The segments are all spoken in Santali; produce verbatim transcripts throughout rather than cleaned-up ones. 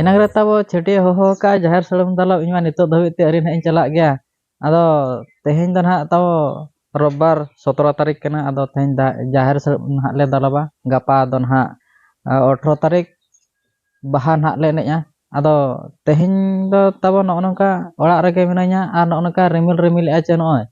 ᱮᱱᱟᱝ ᱨᱮ ᱛᱟᱵᱚ ᱪᱷᱟᱹᱴᱭᱟᱹ ᱦᱚᱦᱚ ᱟᱠᱟᱫ ᱡᱟᱦᱮᱨ ᱥᱟᱹᱲᱤᱢ ᱫᱟᱞᱚᱵ, ᱤᱧ ᱢᱟ ᱱᱤᱛᱚᱜ ᱫᱷᱟᱹᱵᱤᱡ ᱛᱮ ᱟᱹᱣᱨᱤ ᱱᱟᱦᱟᱜ ᱤᱧ ᱪᱟᱞᱟᱜ ᱜᱮᱭᱟ᱾ ᱟᱫᱚ ᱛᱮᱦᱮᱧ ᱫᱚ ᱱᱟᱦᱟᱜ ᱛᱟᱵᱚ ᱨᱳᱵᱵᱟᱨ ᱥᱚᱛᱨᱚ ᱛᱟᱹᱨᱤᱠᱷ ᱠᱟᱱᱟ᱾ ᱟᱫᱚ ᱛᱮᱦᱮᱧ ᱫᱟ-, ᱡᱟᱦᱮᱨ ᱥᱟᱹᱲᱤᱢ ᱱᱟᱦᱟᱜ ᱞᱮ ᱫᱟᱞᱚᱵᱟ᱾ ᱜᱟᱯᱟ ᱫᱚ ᱱᱟᱦᱟᱜ, ᱟ, ᱟᱴᱷᱨᱚ ᱛᱟᱹᱨᱤᱠᱷ ᱵᱟᱦᱟ ᱱᱟᱦᱟᱜ ᱞᱮ ᱮᱱᱮᱡᱼᱟ᱾ ᱟᱫᱚ ᱛᱮᱦᱮᱧ ᱫᱚ ᱛᱟᱵᱚ ᱱᱚᱜᱼᱚ ᱱᱚᱝᱠᱟ ᱚᱲᱟᱜ ᱨᱮᱜᱮ ᱢᱤᱱᱟᱹᱧᱟ ᱟᱨ ᱱᱚᱜᱼᱚ ᱱᱚᱝᱠᱟ ᱨᱤᱢᱤᱞ ᱨᱤᱢᱤᱞᱮᱜᱼᱟ ᱪᱮ ᱱᱚᱜᱼᱚᱭ,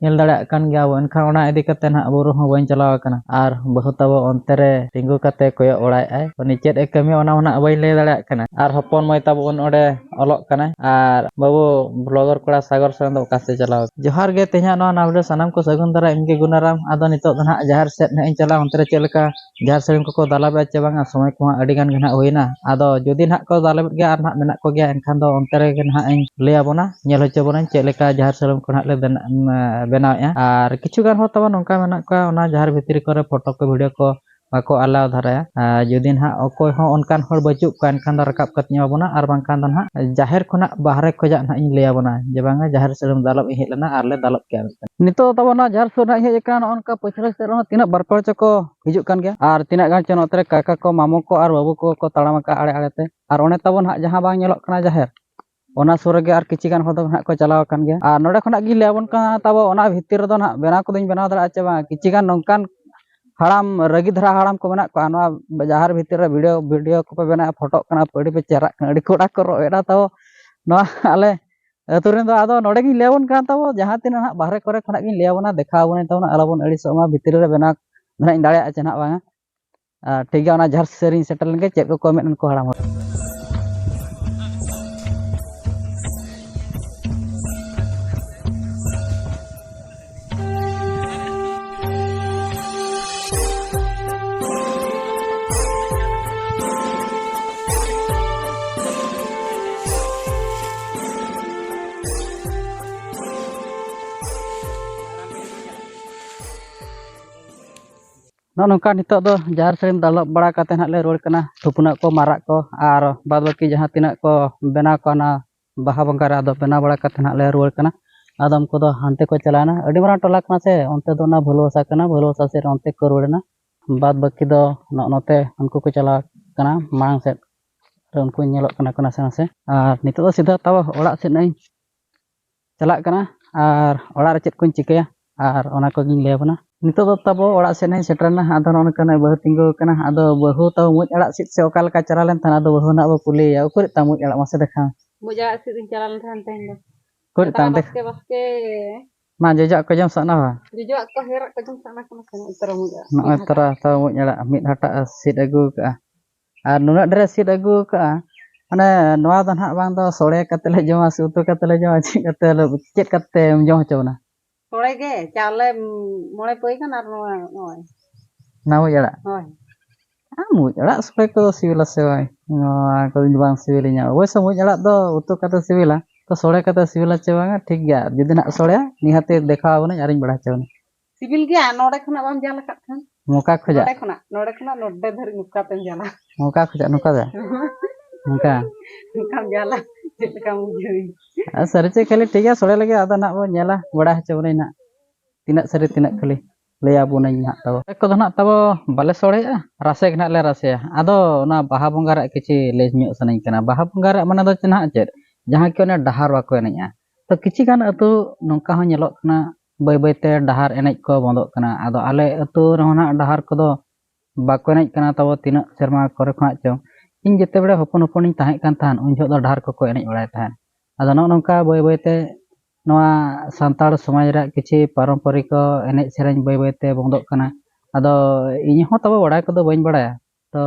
ᱧᱮᱞ ᱫᱟᱲᱮᱭᱟᱜ ᱠᱟᱱ ᱜᱮᱭᱟ ᱵᱚ᱾ ᱮᱱᱠᱷᱟᱱ ᱚᱱᱟ ᱤᱫᱤ ᱠᱟᱛᱮ ᱱᱟᱦᱟᱜ ᱵᱩᱨᱩ ᱦᱚᱸ ᱵᱟᱹᱧ ᱪᱟᱞᱟᱣ ᱟᱠᱟᱱᱟ᱾ ᱟᱨ ᱵᱟᱹᱦᱩ ᱛᱟᱵᱚ ᱚᱱᱛᱮ ᱨᱮ ᱛᱤᱸᱜᱩ ᱠᱟᱛᱮ ᱠᱚᱭᱚᱜ ᱵᱟᱲᱟᱭᱮᱫᱼᱟᱭ᱾ ᱩᱱᱤ ᱪᱮᱫ ᱮ ᱠᱟᱹᱢᱤᱭᱟ ᱚᱱᱟ ᱦᱚᱸ ᱱᱟᱦᱟᱜ ᱵᱟᱹᱧ ᱞᱟᱹᱭ ᱫᱟᱲᱮᱭᱟᱜ ᱠᱟᱱᱟ᱾ ᱟᱨ ᱦᱚᱯᱚᱱ ᱢᱟᱹᱭ ᱛᱟᱵᱚ ᱩᱱ ᱚᱸᱰᱮ ᱚᱞᱚᱜ ᱠᱟᱱᱟᱭ᱾ ᱟᱨ ᱵᱟᱹᱵᱩ ᱵᱞᱚᱜᱟᱨ ᱠᱚᱲᱟ ᱥᱟᱜᱚᱨ ᱥᱚᱨᱮᱱ ᱫᱚ ᱚᱠᱟ ᱥᱮᱫ ᱪᱟᱞᱟᱣ? ᱡᱚᱦᱟᱨ ᱜᱮ, ᱛᱮᱦᱮᱧᱟᱜ ᱱᱚᱣᱟ ᱱᱟᱣᱟ ᱵᱷᱤᱰᱤᱭᱳ ᱥᱟᱱᱟᱢ ᱠᱚ ᱥᱟᱹᱜᱩᱱ ᱫᱟᱨᱟ, ᱤᱧ ᱜᱮ ᱜᱩᱱᱟᱨᱟᱢ᱾ ᱟᱫᱚ ᱱᱤᱛᱚᱜ ᱫᱚ ᱱᱟᱦᱟᱜ ᱡᱟᱦᱮᱨ ᱥᱮᱫ ᱱᱟᱦᱟᱜ ᱤᱧ ᱪᱟᱞᱟᱜᱼᱟ, ᱚᱱᱛᱮ ᱨᱮ ᱪᱮᱫ ᱞᱮᱠᱟ ᱡᱟᱦᱮᱨ ᱥᱟᱹᱲᱤᱢ ᱠᱚᱠᱚ ᱫᱟᱞᱚᱵᱮᱫᱼᱟ ᱪᱮ ᱵᱟᱝᱟ, ᱥᱚᱢᱚᱭ ᱠᱚᱦᱚᱸ ᱟᱹᱰᱤ ᱜᱟᱱ ᱜᱮ ᱱᱟᱦᱟᱜ ᱦᱩᱭᱱᱟ᱾ ᱟᱫᱚ ᱡᱩᱫᱤ ᱱᱟᱦᱟᱜ ᱠᱚ ᱫᱟᱞᱚᱵᱮᱫ ᱜᱮᱭᱟ ᱟᱨ ᱱᱟᱦᱟᱜ ᱢᱮᱱᱟᱜ ᱠᱚᱜᱮᱭᱟ, ᱮᱱᱠᱷᱟᱱ ᱫᱚ ᱚᱱᱛᱮ ᱨᱮᱜᱮ ᱱᱟᱦᱟᱜ ᱤᱧ ᱞᱟᱹᱭ ᱟᱵᱚᱱᱟ, ᱧᱮᱞ ᱦᱚᱪᱚ ᱵᱚᱱᱟᱧ ᱪᱮᱫ ᱞᱮᱠᱟ ᱡᱟᱦᱮᱨ ᱥᱟᱹᱲᱤᱢ ᱠᱚ ᱱᱟᱦᱟᱜ ᱞᱮ ᱵᱮᱱᱟ-, ᱮᱢ, ᱵᱮᱱᱟᱣᱮᱫᱼᱟ᱾ ᱟᱨ ᱠᱤᱪᱷᱩ ᱜᱟᱱ ᱦᱚᱲ ᱛᱟᱵᱚᱱ ᱱᱚᱝᱠᱟ ᱢᱮᱱᱟᱜ ᱠᱚᱣᱟ, ᱚᱱᱟ ᱡᱟᱦᱮᱨ ᱵᱷᱤᱛᱨᱤ ᱠᱚᱨᱮ ᱯᱷᱳᱴᱳ ᱠᱚ, ᱵᱷᱤᱰᱤᱭᱳ ᱠᱚ ᱵᱟᱠᱚ ᱟᱞᱟᱣ ᱫᱷᱟᱨᱟᱭᱟ᱾ ᱟᱨ ᱡᱩᱫᱤ ᱱᱟᱦᱟᱜ ᱚᱠᱚᱭ ᱦᱚᱸ ᱚᱱᱠᱟᱱ ᱦᱚᱲ ᱵᱟᱹᱪᱩᱜ ᱠᱚᱣᱟ, ᱮᱱᱠᱷᱟᱱ ᱫᱚ ᱨᱟᱠᱟᱵ ᱠᱟᱛᱮ ᱤᱧ ᱮᱢᱟ ᱵᱚᱱᱟ, ᱟᱨ ᱵᱟᱝᱠᱷᱟᱱ ᱫᱚ ᱱᱟᱦᱟᱜ ᱡᱟᱦᱮᱨ ᱠᱷᱚᱱᱟᱜ ᱵᱟᱦᱨᱮ ᱠᱷᱚᱱᱟᱜ ᱱᱟᱦᱟᱜ ᱤᱧ ᱞᱟᱹᱭ ᱟᱵᱚᱱᱟ ᱡᱮ ᱵᱟᱝᱟ, ᱡᱟᱦᱮᱨ ᱥᱟᱹᱲᱤᱢ ᱫᱟᱞᱚᱵ ᱤᱧ ᱦᱮᱡ ᱞᱮᱱᱟ ᱟᱨ ᱞᱮ ᱫᱟᱞᱚᱵ ᱠᱮᱜᱼᱟ ᱢᱤᱫᱴᱟᱝ᱾ ᱱᱤᱛᱚᱜ ᱫᱚ ᱛᱟᱵᱚᱱ ᱱᱚᱣᱟ ᱡᱟᱦᱮᱨ ᱥᱩᱨ ᱱᱟᱦᱟᱜ ᱤᱧ ᱦᱮᱡ ᱟᱠᱟᱱᱟ, ᱱᱚᱜᱼᱚ ᱱᱚᱝᱠᱟ ᱯᱟᱹᱪᱷᱞᱟᱹ ᱥᱮᱫ ᱨᱮᱦᱚᱸ ᱛᱤᱱᱟᱹᱜ ᱵᱟᱨ ᱯᱮ ᱦᱚᱲ ᱪᱚᱠᱚ ᱦᱤᱡᱩᱜ ᱠᱟᱱ ᱜᱮᱭᱟ, ᱟᱨ ᱛᱤᱱᱟᱹᱜ ᱜᱟᱱ ᱪᱚ ᱱᱚᱛᱮ ᱨᱮ ᱠᱟᱠᱟ ᱠᱚ, ᱢᱟᱢᱚ ᱠᱚ ᱟᱨ ᱵᱟᱹᱵᱩ ᱠᱚ ᱠᱚ ᱛᱟᱲᱟᱢ ᱟᱠᱟᱫᱼᱟ ᱟᱲᱮ ᱟᱲᱮ ᱛᱮ᱾ ᱟᱨ ᱚᱱᱮ ᱛᱟᱵᱚᱱ ᱦᱟᱸᱜ ᱡᱟᱦᱟᱸ ᱵᱟᱝ ᱧᱮᱞᱚᱜ ᱠᱟᱱᱟ ᱡᱟᱦᱮᱨ, ᱚᱱᱟ ᱥᱩᱨ ᱨᱮᱜᱮ ᱟᱨ ᱠᱤᱪᱷᱤ ᱜᱟᱱ ᱦᱚᱲ ᱫᱚ ᱱᱟᱦᱟᱜ ᱠᱚ ᱪᱟᱞᱟᱣ ᱟᱠᱟᱱ ᱜᱮᱭᱟ᱾ ᱟᱨ ᱱᱚᱰᱮ ᱠᱷᱚᱱᱟᱜ ᱜᱤᱧ ᱞᱟᱹᱭ ᱟᱵᱚᱱ ᱠᱟᱱᱟ, ᱛᱟᱵᱚ ᱚᱱᱟ ᱵᱷᱤᱛᱤᱨ ᱨᱮᱫᱚ ᱱᱟᱦᱟᱜ ᱵᱮᱱᱟᱣ ᱠᱚᱫᱚᱧ ᱵᱮᱱᱟᱣ ᱫᱟᱲᱮᱭᱟᱜᱼᱟ ᱪᱮ ᱵᱟᱝ? ᱠᱤᱪᱷᱤ ᱜᱟᱱ ᱱᱚᱝᱠᱟᱱ ᱦᱟᱲᱟᱢ, ᱨᱟᱹᱜᱤ ᱫᱷᱟᱨᱟ ᱦᱟᱲᱟᱢ ᱠᱚ ᱢᱮᱱᱟᱜ ᱠᱚᱣᱟ, ᱱᱚᱣᱟ ᱡᱟᱦᱮᱨ ᱵᱷᱤᱛᱤᱨ ᱨᱮ ᱵᱷᱤᱰᱤᱭᱳ, ᱵᱷᱤᱰᱤᱭᱳ ᱠᱚᱯᱮ ᱵᱮᱱᱟᱣᱮᱫᱼᱟ, ᱯᱷᱳᱴᱳᱜ ᱠᱟᱱᱟ, ᱟᱹᱰᱤ ᱯᱮ ᱪᱮᱦᱨᱟᱜ ᱠᱟᱱᱟ, ᱟᱹᱰᱤ ᱠᱷᱚᱲᱟ ᱠᱚ ᱨᱚᱜ ᱮᱫᱟ᱾ ᱛᱟᱵᱚ ᱱᱚᱣᱟ ᱟᱞᱮ ᱟᱹᱛᱩ ᱨᱮᱱ ᱫᱚ ᱟᱫᱚ ᱱᱚᱰᱮ ᱜᱤᱧ ᱞᱟᱹᱭ ᱟᱵᱚᱱ ᱠᱟᱱᱟ, ᱛᱟᱵᱚ ᱡᱟᱦᱟᱸ ᱛᱤᱱᱟᱹᱜ ᱱᱟᱦᱟᱜ ᱵᱟᱦᱨᱮ ᱠᱚᱨᱮ ᱠᱷᱚᱱᱟᱜ ᱜᱤᱧ ᱞᱟᱹᱭ ᱟᱵᱚᱱᱟ, ᱫᱮᱠᱷᱟᱣ ᱟᱵᱚᱱᱟᱹᱧ ᱛᱟᱵᱚᱱᱟ, ᱟᱞᱚᱵᱚᱱ ᱟᱹᱲᱤᱥᱚᱜ ᱢᱟ, ᱵᱷᱤᱛᱤᱨ ᱨᱮ ᱵᱮᱱᱟᱣ ᱫᱷᱟᱨᱟ ᱤᱧ ᱫᱟᱲᱮᱭᱟᱜᱼᱟ ᱪᱮ ᱱᱟᱦᱟᱜ ᱵᱟᱝᱟ᱾ ᱟᱨ ᱴᱷᱤᱠ ᱜᱮᱭᱟ, ᱚᱱᱟ ᱡᱟᱦᱮᱨ ᱥᱮᱫ ᱤᱧ ᱥᱮᱴᱮᱨ ᱞᱮᱱ ᱜᱮ, ᱪᱮᱫ ᱠᱚᱠᱚ ᱢᱮᱱ ᱩᱱᱠᱩ ᱦᱟᱲᱟᱢ ᱦᱚᱲ᱾ ᱱᱚᱜᱼᱚ ᱱᱚᱝᱠᱟ ᱱᱤᱛᱚᱜ ᱫᱚ ᱡᱟᱦᱮᱨ ᱥᱟᱹᱲᱤᱢ ᱫᱟᱞᱚᱵ ᱵᱟᱲᱟ ᱠᱟᱛᱮ ᱱᱟᱦᱟᱜ ᱞᱮ ᱨᱩᱣᱟᱹᱲ ᱠᱟᱱᱟ᱾ ᱛᱷᱩᱯᱱᱟᱹᱜ ᱠᱚ, ᱢᱟᱨᱟᱜ ᱠᱚ ᱟᱨ ᱵᱟᱫ ᱵᱟᱹᱠᱤ ᱡᱟᱦᱟᱸ ᱛᱤᱱᱟᱹᱜ ᱠᱚ ᱵᱮᱱᱟᱣ ᱠᱚᱣᱟ ᱚᱱᱟ ᱵᱟᱦᱟ ᱵᱚᱸᱜᱟ ᱨᱮ, ᱟᱫᱚ ᱵᱮᱱᱟᱣ ᱵᱟᱲᱟ ᱠᱟᱛᱮ ᱱᱟᱦᱟᱜ ᱞᱮ ᱨᱩᱣᱟᱹᱲ ᱠᱟᱱᱟ᱾ ᱟᱫᱚᱢ ᱠᱚᱫᱚ ᱦᱟᱱᱛᱮ ᱠᱚ ᱪᱟᱞᱟᱣᱮᱱᱟ, ᱟᱹᱰᱤ ᱢᱟᱨᱟᱝ ᱴᱚᱞᱟ ᱠᱟᱱᱟ ᱥᱮ, ᱚᱱᱛᱮ ᱫᱚ ᱚᱱᱟ ᱵᱷᱟᱹᱞᱩᱣᱟᱹᱥᱟ ᱠᱟᱱᱟ, ᱵᱷᱟᱹᱞᱩᱣᱟᱹᱥᱟ ᱥᱮᱫ ᱚᱱᱛᱮ ᱠᱚ ᱨᱩᱣᱟᱹᱲᱮᱱᱟ᱾ ᱵᱟᱫ ᱵᱟᱹᱠᱤ ᱫᱚ ᱱᱚᱜᱼᱚ ᱱᱚᱛᱮ ᱩᱱᱠᱩ ᱠᱚ ᱪᱟᱞᱟᱣ ᱠᱟᱱᱟ ᱢᱟᱲᱟᱝ ᱥᱮᱫ᱾ ᱩᱱᱠᱩ ᱧᱮᱞᱚᱜ ᱠᱟᱱᱟ ᱠᱚ ᱱᱟᱥᱮ ᱱᱟᱥᱮ᱾ ᱟᱨ ᱱᱤᱛᱚᱜ ᱫᱚ ᱥᱤᱫᱷᱟᱹ ᱛᱟᱵᱚ ᱚᱲᱟᱜ ᱥᱮᱫ ᱤᱧ ᱪᱟᱞᱟᱜ ᱠᱟᱱᱟ ᱟᱨ ᱚᱲᱟᱜ ᱨᱮ ᱪᱮᱫ ᱠᱚᱧ ᱪᱤᱠᱟᱹᱭᱟ ᱟᱨ ᱚᱱᱟ ᱠᱚᱜᱤᱧ ᱞᱟᱹᱭ ᱟᱵᱚᱱᱟ᱾ ᱱᱤᱛᱚᱜ ᱫᱚ ᱛᱟᱵᱚ ᱚᱲᱟᱜ ᱥᱮᱫ ᱦᱟᱸᱜ ᱤᱧ ᱥᱮᱴᱮᱨᱱᱟ᱾ ᱟᱫᱚ ᱱᱚᱜᱼᱚ ᱱᱚᱝᱠᱟᱱᱟᱜ ᱵᱟᱹᱦᱩ ᱛᱤᱸᱜᱩ ᱟᱠᱟᱱᱟ᱾ ᱟᱫᱚ ᱵᱟᱹᱦᱩ ᱛᱟᱵᱚ ᱢᱩᱡ ᱟᱲᱟᱜ ᱥᱤᱫ ᱥᱮ ᱚᱠᱟ ᱞᱮᱠᱟ ᱪᱟᱞᱟᱣ ᱞᱮᱱ ᱛᱟᱦᱮᱱ, ᱟᱫᱚ ᱵᱟᱹᱦᱩ ᱱᱟᱜ ᱵᱚ ᱠᱩᱞᱤᱭᱮᱭᱟ, ᱩᱠᱩᱨᱮᱫ ᱛᱟᱢ ᱢᱩᱡ ᱟᱲᱟᱜ ᱢᱟᱥᱮ ᱫᱮᱠᱷᱟᱣ? ᱢᱩᱡ ᱟᱲᱟᱜ ᱥᱤᱫ ᱤᱧ ᱪᱟᱞᱟᱣ ᱞᱮᱱ ᱛᱟᱦᱮᱱ ᱛᱮᱦᱮᱧ ᱫᱚ᱾ ᱩᱠᱩᱨᱮᱫ ᱛᱟᱢ ᱫᱮᱠᱷ- ᱵᱟᱥᱠᱮ ᱵᱟᱥᱠᱮ᱾ ᱢᱟ ᱡᱚᱡᱚ ᱟᱜ ᱠᱚ ᱡᱚᱢ ᱥᱟᱱᱟ ᱵᱟ? ᱡᱚᱡᱚ ᱟᱜ ᱠᱚ ᱦᱮᱨ ᱟᱜ ᱠᱚ ᱡᱚᱢ ᱥᱟᱱᱟ ᱠᱟᱱᱟ ᱥᱮ ᱱᱚᱜᱼᱚᱭ ᱛᱚᱨᱟ ᱢᱩᱡ ᱟᱲᱟᱜ ᱢᱤᱫ ᱦᱟᱴᱟᱜ ᱥᱤᱫ ᱟᱹᱜᱩ ᱠᱟᱜᱼᱟ᱾ ᱟᱨ ᱱᱩᱱᱟᱹᱜ ᱰᱷᱮᱨᱮ ᱥᱤᱫ ᱟᱹᱜᱩ ᱠᱟᱜᱼᱟ, ᱢᱟᱱᱮ ᱱᱚᱣᱟ ᱫᱚ ᱱᱟᱦᱟᱜ ᱵᱟᱝ ᱫᱚ ᱥᱚᱲᱮ ᱠᱟᱛᱮ ᱞᱮ ᱡᱚᱢᱟ ᱥᱮ ᱩᱛᱩ ᱠᱟᱛᱮ ᱞᱮ ᱡᱚᱢᱟ, ᱪᱮᱫ ᱠᱟᱛᱮ ᱞᱮ, ᱪᱮᱫ ᱠᱟᱛᱮᱢ ᱡᱚᱢ ᱦᱚᱪᱚ ᱵᱚᱱᱟ? ᱥᱚᱲᱮ ᱜᱮ, ᱪᱟᱣᱞᱮ ᱢᱚᱬᱮ ᱯᱟᱹᱭ ᱜᱟᱱ ᱟᱨ ᱱᱚᱣᱟ ᱱᱚᱜᱼᱚᱭ᱾ ᱚᱱᱟ ᱢᱩᱡ ᱟᱲᱟᱜ? ᱦᱳᱭ᱾ ᱟᱨ ᱢᱩᱡ ᱟᱲᱟᱜ ᱥᱚᱲᱮ ᱠᱚᱫᱚ ᱥᱤᱵᱤᱞᱟ ᱥᱮ ᱵᱟᱝ? ᱱᱚᱣᱟ ᱠᱚᱫᱚ ᱤᱧ ᱫᱚ ᱵᱟᱝ ᱥᱤᱵᱤᱞᱤᱧᱟ᱾ ᱚᱵᱚᱥᱥᱚ ᱢᱩᱡ ᱟᱲᱟᱜ ᱫᱚ ᱩᱛᱩ ᱠᱟᱛᱮ ᱥᱤᱵᱤᱞᱟ, ᱛᱚ ᱥᱚᱲᱮ ᱠᱟᱛᱮ ᱥᱤᱵᱤᱞᱟ ᱪᱮ ᱵᱟᱝᱟ ᱴᱷᱤᱠ ᱜᱮᱭᱟ, ᱡᱩᱫᱤ ᱱᱟᱜ ᱥᱚᱲᱮᱭᱟ ᱱᱤᱦᱟᱹᱛ ᱫᱮᱠᱷᱟᱣ ᱟᱵᱚᱱᱟᱹᱧ ᱟᱨᱤᱧ ᱵᱟᱲᱟᱭ ᱦᱚᱪᱚ ᱵᱚᱱᱟ᱾ ᱥᱤᱵᱤᱞ ᱜᱮᱭᱟ, ᱱᱚᱰᱮ ᱠᱷᱚᱱᱟᱜ ᱵᱟᱢ ᱡᱟᱞ ᱟᱠᱟᱫ ᱠᱷᱟᱱ᱾ ᱱᱚᱝᱠᱟ ᱠᱷᱚᱡᱟᱜ? ᱱᱚᱰᱮ ᱠᱷᱚᱱᱟᱜ, ᱱᱚᱰᱮ ᱠᱷᱚᱱᱟᱜ ᱱᱚᱰᱮ ᱫᱷᱟᱹᱨᱤᱡ ᱱᱚᱝᱠᱟ ᱛᱮᱢ ᱡᱟᱞᱟ᱾ ᱱᱚᱝᱠᱟ ᱠᱷᱚᱡᱟᱜ, ᱱᱚᱝᱠᱟ ᱫᱚ? ᱱᱚᱝᱠᱟ? ᱱᱚᱝᱠᱟᱢ ᱡᱟᱞᱟ, ᱪᱮᱫ ᱞᱮᱠᱟᱢ ᱵᱩᱡᱷᱟᱹᱣ? ᱟᱨ ᱥᱟᱹᱨᱤ ᱪᱮ ᱠᱷᱟᱹᱞᱤ ᱴᱷᱤᱠ ᱜᱮᱭᱟ, ᱥᱚᱲᱮ ᱞᱟᱹᱜᱤᱫ ᱟᱫᱚ ᱱᱟᱜ ᱵᱚᱱ ᱧᱮᱞᱟ, ᱵᱟᱲᱟᱭ ᱦᱚᱪᱚ ᱵᱚᱱᱟᱹᱧ ᱱᱟᱜ᱾ ᱛᱤᱱᱟᱹᱜ ᱥᱟᱹᱨᱤ ᱛᱤᱱᱟᱹᱜ ᱠᱷᱟᱹᱞᱤ ᱞᱟᱹᱭ ᱟᱵᱚᱱᱟᱹᱧ ᱱᱟᱜ ᱛᱟᱵᱚ᱾ ᱥᱚᱲᱮ ᱠᱚᱫᱚ ᱱᱟᱜ ᱛᱟᱵᱚ ᱵᱟᱞᱮ ᱥᱚᱲᱮᱭᱟ, ᱨᱟᱥᱮ ᱜᱮ ᱱᱟᱜ ᱞᱮ ᱨᱟᱥᱮᱭᱟ᱾ ᱟᱫᱚ ᱚᱱᱟ ᱵᱟᱦᱟ ᱵᱚᱸᱜᱟ ᱨᱮᱭᱟᱜ ᱠᱤᱪᱷᱤ ᱞᱟᱹᱭ ᱧᱚᱜ ᱥᱟᱱᱟᱧ ᱠᱟᱱᱟ᱾ ᱵᱟᱦᱟ ᱵᱚᱸᱜᱟ ᱨᱮᱭᱟᱜ ᱢᱟᱱᱮ ᱫᱚ ᱪᱮᱫ ᱱᱟᱜ ᱪᱮᱫ? ᱡᱟᱦᱟᱸ ᱠᱤ ᱚᱱᱮ ᱰᱟᱦᱟᱨ ᱵᱟᱠᱚ ᱮᱱᱮᱡᱼᱟ᱾ ᱛᱚ ᱠᱤᱪᱷᱤ ᱜᱟᱱ ᱟᱹᱛᱩ ᱱᱚᱝᱠᱟ ᱦᱚᱸ ᱧᱮᱞᱚᱜ ᱠᱟᱱᱟ, ᱵᱟᱹᱭ ᱵᱟᱹᱭ ᱛᱮ ᱰᱟᱦᱟᱨ ᱮᱱᱮᱡ ᱠᱚ ᱵᱚᱱᱫᱚᱜ ᱠᱟᱱᱟ᱾ ᱟᱫᱚ ᱟᱞᱮ ᱟᱹᱛᱩ ᱨᱮᱦᱚᱸ ᱱᱟᱜ ᱰᱟᱦᱟᱨ ᱠᱚᱫᱚ ᱵᱟᱠᱚ ᱮᱱᱮᱡ ᱠᱟᱱᱟ ᱛᱟᱵᱚ ᱛᱤᱱᱟᱹᱜ ᱥᱮᱨᱢᱟ ᱠᱚᱨᱮ ᱠᱷᱚᱱᱟᱜ ᱪᱚ᱾ ᱤᱧ ᱡᱮᱛᱮ ᱵᱮᱲᱟ ᱦᱚᱯᱚᱱ ᱦᱚᱯᱚᱱᱤᱧ ᱛᱟᱦᱮᱸ ᱠᱟᱱ ᱛᱟᱦᱮᱸᱫ, ᱩᱱ ᱡᱚᱦᱚᱜ ᱫᱚ ᱰᱟᱦᱟᱨ ᱠᱚᱠᱚ ᱮᱱᱮᱡ ᱵᱟᱲᱟᱭ ᱛᱟᱦᱮᱸᱫ᱾ ᱟᱫᱚ ᱱᱚᱜᱼᱚ ᱱᱚᱝᱠᱟ ᱵᱟᱹᱭ ᱵᱟᱹᱭ ᱛᱮ ᱱᱚᱣᱟ ᱥᱟᱱᱛᱟᱲ ᱥᱚᱢᱟᱡᱽ ᱨᱮᱭᱟᱜ ᱠᱤᱪᱷᱤ ᱯᱟᱨᱚᱢᱯᱚᱨᱤᱠ ᱮᱱᱮᱡ ᱥᱮᱨᱮᱧ ᱵᱟᱹᱭ ᱵᱟᱹᱭ ᱛᱮ ᱵᱚᱱᱫᱚᱜ ᱠᱟᱱᱟ᱾ ᱟᱫᱚ ᱤᱧ ᱦᱚᱸ ᱛᱟᱵᱚ ᱵᱟᱲᱟᱭ ᱠᱚᱫᱚ ᱵᱟᱹᱧ ᱵᱟᱲᱟᱭᱟ᱾ ᱛᱚ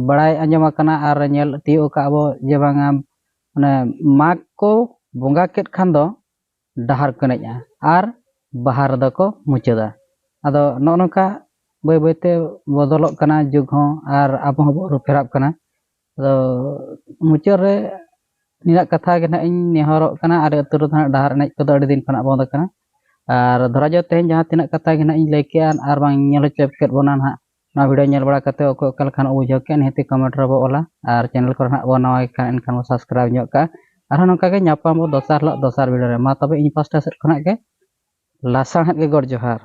ᱵᱟᱲᱟᱭ ᱟᱸᱡᱚᱢ ᱟᱠᱟᱱᱟ ᱟᱨ ᱧᱮᱞ ᱛᱤᱭᱳᱜ ᱟᱠᱟᱫ ᱵᱚ ᱡᱮ ᱵᱟᱝᱟ, ᱢᱟᱱᱮ ᱢᱟᱜᱽ ᱠᱚ ᱵᱚᱸᱜᱟ ᱠᱮᱫ ᱠᱷᱟᱱ ᱫᱚ ᱰᱟᱦᱟᱨ ᱠᱚ ᱮᱱᱮᱡᱼᱟ ᱟᱨ ᱵᱟᱦᱟ ᱨᱮᱫᱚ ᱠᱚ ᱢᱩᱪᱟᱹᱫᱟ᱾ ᱟᱫᱚ ᱱᱚᱜᱼᱚ ᱱᱚᱝᱠᱟ ᱵᱟᱹᱭ ᱵᱟᱹᱭ ᱛᱮ ᱵᱚᱫᱚᱞᱚᱜ ᱠᱟᱱᱟ ᱡᱩᱜᱽ ᱦᱚᱸ ᱟᱨ ᱟᱵᱚ ᱦᱚᱸᱵᱚ ᱟᱹᱨᱩ ᱯᱷᱮᱨᱟᱜ ᱠᱟᱱᱟ᱾ ᱟᱫᱚ ᱢᱩᱪᱟᱹᱫ ᱨᱮ ᱱᱤᱱᱟᱹᱜ ᱠᱟᱛᱷᱟ ᱜᱮ ᱱᱟᱦᱟᱜ ᱤᱧ ᱱᱮᱦᱚᱨᱚᱜ ᱠᱟᱱᱟ, ᱟᱞᱮ ᱟᱹᱛᱩ ᱨᱮᱫᱚ ᱱᱟᱦᱟᱜ ᱰᱟᱦᱟᱨ ᱮᱱᱮᱡ ᱠᱚᱫᱚ ᱟᱹᱰᱤ ᱫᱤᱱ ᱠᱷᱚᱱᱟᱜ ᱵᱚᱱᱫ ᱟᱠᱟᱱᱟ᱾ ᱟᱨ ᱫᱷᱚᱨᱟ ᱡᱚ ᱛᱮᱦᱮᱧ ᱡᱟᱦᱟᱸ ᱛᱤᱱᱟᱹᱜ ᱠᱟᱛᱷᱟ ᱜᱮ ᱱᱟᱦᱟᱜ ᱤᱧ ᱞᱟᱹᱭ ᱠᱮᱜᱼᱟ ᱟᱨ ᱵᱟᱝ ᱧᱮᱞ ᱦᱚᱪᱚ ᱠᱮᱫ ᱵᱚᱱᱟ ᱱᱟᱦᱟᱜ, ᱱᱚᱣᱟ video ᱧᱮᱞ ᱵᱟᱲᱟ ᱠᱟᱛᱮ ᱚᱠᱚᱭ ᱚᱠᱟ ᱞᱮᱠᱟᱱ ᱵᱩᱡᱷᱟᱹᱣ ᱠᱮᱫ, ᱱᱤᱦᱟᱹᱛ comment ᱨᱮᱵᱚ ᱚᱞᱟ᱾ ᱟᱨ channel ᱠᱚᱨᱮ ᱱᱟᱦᱟᱜ ᱵᱚ ᱱᱟᱣᱟ ᱜᱮ ᱠᱷᱟᱱ ᱮᱱᱠᱷᱟᱱ ᱵᱚ subscribe ᱧᱚᱜ ᱠᱟᱜᱼᱟ᱾ ᱟᱨᱦᱚᱸ ᱱᱚᱝᱠᱟ ᱜᱮ ᱧᱟᱯᱟᱢ ᱵᱚ ᱫᱚᱥᱟᱨ ᱦᱤᱞᱳᱜ ᱫᱚᱥᱟᱨ video ᱨᱮ᱾ ᱢᱟ ᱛᱚᱵᱮ ᱤᱧ ᱯᱟᱥᱴᱟ ᱥᱮᱫ ᱠᱷᱚᱱᱟᱜ ᱜᱮ ᱞᱟᱥᱟᱲᱦᱮᱫ ᱜᱮ ᱜᱚᱰ ᱡᱚᱦᱟᱨ᱾